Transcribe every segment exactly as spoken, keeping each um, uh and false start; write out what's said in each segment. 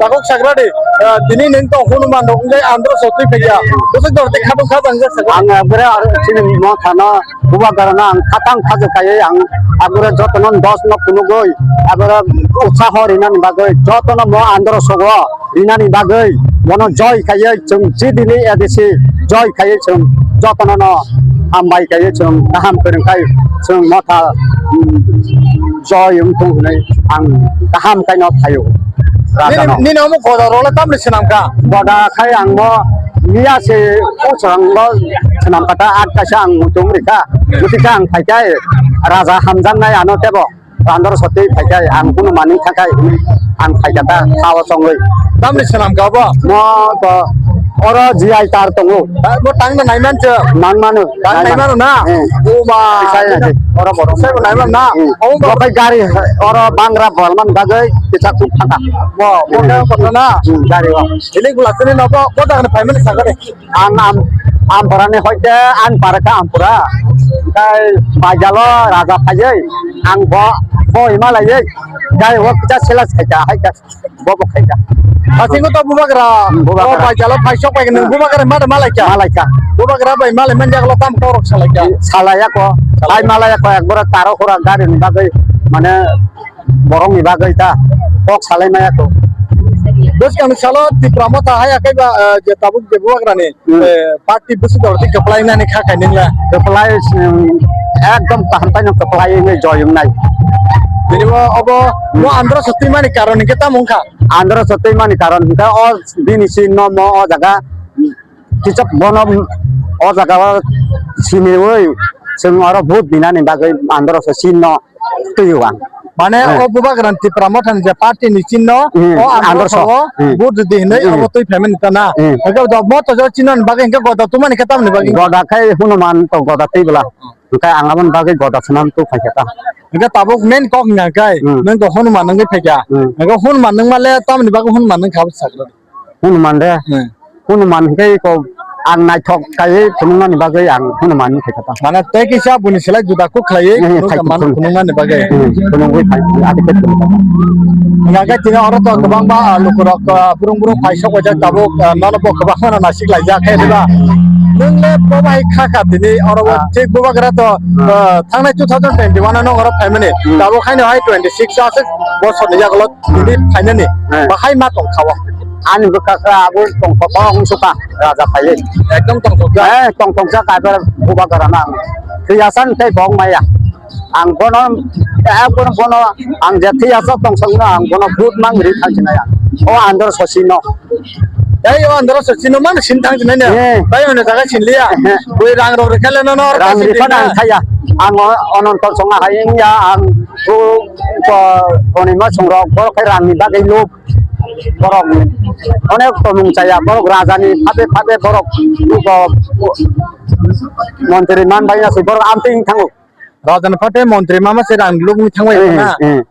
Takuk sagra di, ah, tini nini tong hunu mano, wngkhe andro sotwi phaiya. Bwswk dor tei khatung kha jang jak sagra. Ang, ah, bwrwi aro chini mo thano bubagrano ang khatang khajo kaiwi ang, ah, bwrwi jotono dos no phunugwi, ah, bwrwi utsaho rinani bagwi, jotono mo andro sogo rinani bagwi, bono joy kaiwi chwng chidini A D C joy kaiwi chwng jotono no hambai kaiwi chwng kaham kwrwng khai chwng motha, um, joy wng thung hwnwi ang kaham khaino phaio. Raja no. Nini, nini omo goda role tamni swnam kha? Goda khai ang mo miya se usang lo swnam kha ta at kaisa ang mutung rikha. Muti kha ang phai kha raja hamjaknai ano tebo. Andro sotwi phaikhai, ang kunu manwi khakhai, ang phaikha ta, sao chongwi. Tamni swnam kha bo? Mo to oro G I tar tongo. Mo tangna naiman se? Nang mano. Tang naiman. Naimano na? Hmm. O ba. Sai na se. Oro borok. Sai bo naiman na? Hmm. O ba. Bo khai gari, oro bangra bolman bagwi kisa kuk thaka. Bo, bo khe kotha na? Hmm, gari o. Ilik bula sini no bo, bo dagni phaimani sakani. Ang am, Ampurani hoite ang para kha Ampura. Hingkai Baijalo raja phaiwi ang bo, bo hima laiwi. Jai o kisa sila khaika, haika, bo bo khaika. Hasingo to bubagra, hmm, bubagra. O Baijalo phaisok pai nwng bubagra ma da malaika. Malaika. Bubagra bai malai manjak lo tam korok salaika. Salaya ko, salaya. Ai malaya ko ekbara taro hora gari ni bagwi mane borok ni bagwi ta kok salai maya ko. Bwskang ni salo Tipra Motha hai akai ba, eh, je tabuk je bubagra ni Hmm. Eh, party bwswk dol tei kwplai nani kha khainwng le. Kwplai, um, ekdom kaham paino kwplai wngwi joy wngnai. Bini bo obo mo andro sotwi mani karon hwnkhe tamo wngkha? Andro sotwi mani karon hwnkhe o bini si no mo o jaga kichok bono o jaga o siniwi chwng oro vote binani bagwi andro so si no twiyo ang. Mane, hmm, o bubagrani Tipra Mothani je party ni chinno, hmm, o andro so, hmm, vote di hinwi, hmm, obo twi phaimani ta na. Hmm. Hwnkhe do moto jo chinno ni bagwi hwnkhe goda tumani khe tamni bagwi? Goda khai Hunuman to goda twi bwla. Hwnkhe ang aboni bagwi goda swnam tu phaikha ta. Hwnkhe tabuk main kok hwnkha khai, hmm, nwng to Hunuman wngwi phaikha. Hmm. Hwnkhe Hunuman nwngma le tamni bagwi Hunuman nwngkha bwsakhe? Hunuman de. Hmm. Hunuman hwnkhe iko ang naithok kaiwi phunuknani bagwi ang Hunuman wngkha ta. Mane tei kisa buni selai juda kuk khlaiwi, hmm, phunukna man phunuknani bagwi. Hmm, phunugwi phai, adi khe phunukha. Hwnkhe tini oro to kwbangma, ah, lukurok, ah, brung brung paisok waijak tabuk, ah, nono bo kwbangma no nasik laijak khe diba. Nwng le bo bai kha kha tini oro bo, ah, thik bubagra to, ah, ah, thangnai two thousand twenty-one no oro phaimani. Hmm. Tabuk haino hai twenty-six aswk bosor ni yagulo tini phainani. Hmm. Bahai ma tong kha o. Ani bwkha khe abo tongthok kha, wng sukha raja phaiwi. Ekdom tongthok jak. Eh, tongthok jak, abo bubagra na. Thwiyasan tei bong maya. Ang bono, eh, bono, bono, ang je thwiyasak tongsong no, ang bono vote mang ri thang sinai ang. O andro sosi no. Tei o andro sosi no mang sin thang sinai ne. Eh. Tei ono jaga sin liya. Eh. Bui rang rok rikha le no, no, rang rikha na ang thaya. Ang o, ononto songa hayeng ya, ang o, ko, konima songrok, borok khe rang ni bagwi lob. Borok onek tomung chaya, borok rajani phabe phabe borok nugo, montri man bai na se borok amtwi wng thango. Rajani phabe montri mama se rang lukni thangbai na. Hmm.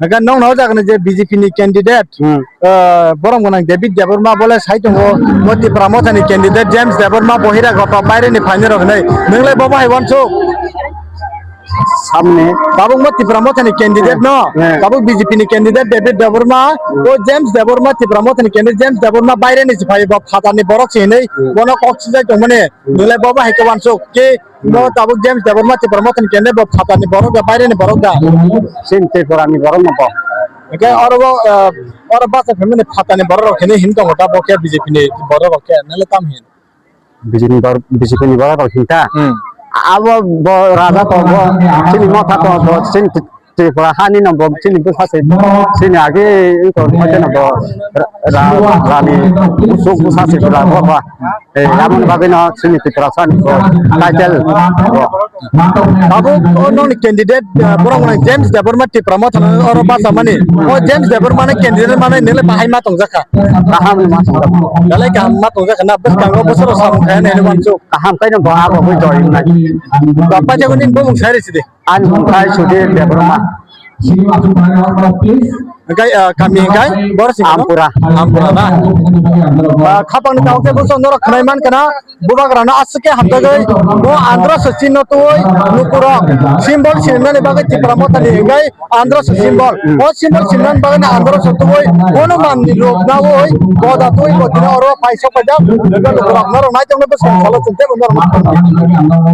Hwnkhe nokno o jaga ni je B J P ni candidate, hmm, eh, borok gwnang David Debbarma bole sai tongo, o Tipra Motha ni candidate James Debbarma bohira goto baire ni phainai rok hinwi. Nwng le bo bahai uansuk? Samni. Tabuk mo Tipra Motha ni candidate no. Hmm. Tabuk B J P ni candidate David Debbarma. Hmm. O James Debbarma, Tipra Motha ni candidate James Debbarma baire ni se phai bo phatar ni borok se hinwi. Hmm. Bono kok sijak tongmani. Hmm. Nole bo bahai khe uansuk. Ke bo, hmm, tabuk James Debbarma, Tipra Motha ni candidate bo phatar ni borok da, baire ni borok da. Sin Tripura ni borok no bo. Hwnkhe oro bo, eh, oro bacha phaimani phatar ni borok rok hinwi hin tongo ta bo khe B J P ni borok rok khe nole tam hin. B J P ni bor-, B J P ni borok rok hinta. Hmm. Abo bo raja to bo, chini motha to bo, chini Tripura hani no bo, chini bwsa se, chini agi ko hoite no bo, ra-, ra-, rani, busuk bwsa se ra bo ba. Eh, aboni bagwi no chini Tiprasa ni bo, title bo. Abo o noni candidate, ah, borok mane James Debbarma Tipra Motha no oro bachamani. O James Debbarma ni candidate mane nile bahai ma tongjakha. Kaham ma tongjakha. Dalai kaham ma tongjakha na bwskango bosoro samung khaina hinwi uansuk. Kaham kaino bo abo bo join nai. Ba paijak nini bumung sai risi de. Ani bumung khai Sudhir Debbarma. Hingkai, ah, kami hingkai bor sing Ampura. Ampura na. Ah, khapang ni tao ke buso norok khnai man kana bubagra no aswk ke hamjagwi bo Andhra se chinno twi lukurok symbol sinani bagwi Tipra Motha ni hingkai Andhra se symbol. O symbol sinani bagwi Andhra se twi bono man ni rok na oi boda twi bo dina oro paisa paja lukurok norok nai tongno bwswk salo chinte bo norok.